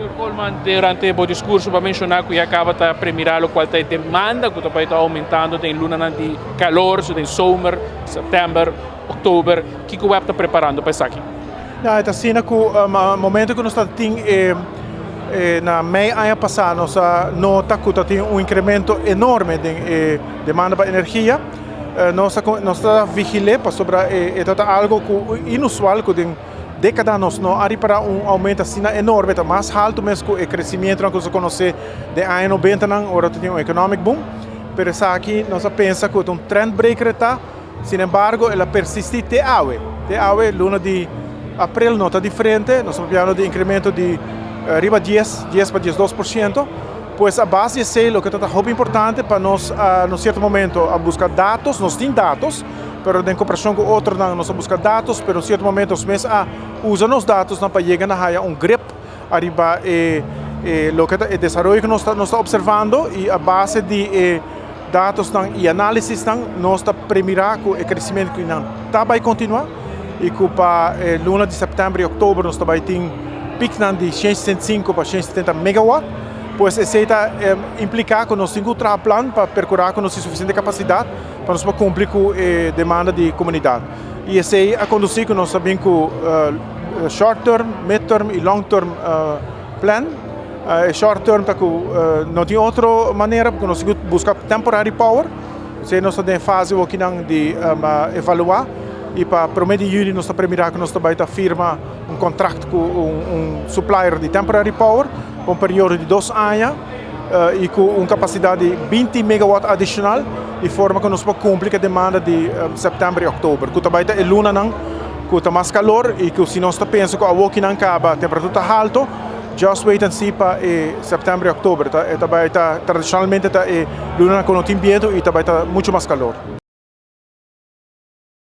Señor Koolman, durante e discurso a menciona cu a caba ta premira locual ta demanda cu ta aumentando den luna di calor, so den zomer, september, october. Kico WEB ta preparando pa esaki? Ja, ta asina cu e momento cu nos tin na mei aña pasa, nos a nota cu tin un incremento enorme di demanda pa energia. Nos ta vigila pasobra ta algo cu inusual, cu den decada nos no a ripara un aumento asina enorme, ta mas halto mes cu e crecemento cu nos conoce di aña 90, ora tin un economic boom. Pero aki nos a pensa cu un trend breaker ta, sin embargo, el a persisti te awe. Te awe, luna di april no ta diferente, nos ta papiando di incremento di riba 10, 10 pa 12%. Pues a base di esey, loke ta hopi importante pa nos, na cierto momento, a busca datos. Nos tin datos, pero den comparacion cu otro, nos a busca datos, pero na cierto momento nos mes a usa nos datos pa yega na un grip ariba loke ta e desaroyo cu nos ta observando, y a base di datos y analisis nos ta premira cu e crecemento cu ta bay continua y cu pa luna di september y october nos tambe tin pico di 165 pa 170 megawatt. Pues esey ta implica cu nos tin cu traha plan pa percura cu nos tin suficiente capacidad pa nos cumpli cu e demanda di comunidad. Y esey a conduci cu nos tambe cu short term, mid term y long term plan. Short term ta cu no tin otro manera, pasobra nos tin cu busca temporary power. Esey nos ta den fase aki di evalua y pa prome di juli nos ta premira cu nos tambe ta firma un contrato cu un supplier di temporary power pa un periodo di 2 aña y cu un capacidad di 20 megawatt adicional, di forma cu nos por cumpli cu e demanda di september y october. Cu tambe ta e lunanan cu ta mas calor y cu si nos ta pensa cu awo nan caba temperatura ta halto, just wait and see pa september y october. Ta, tambe ta tradicionalmente ta e luna cu no tin biento y tambe ta mucho mas calor.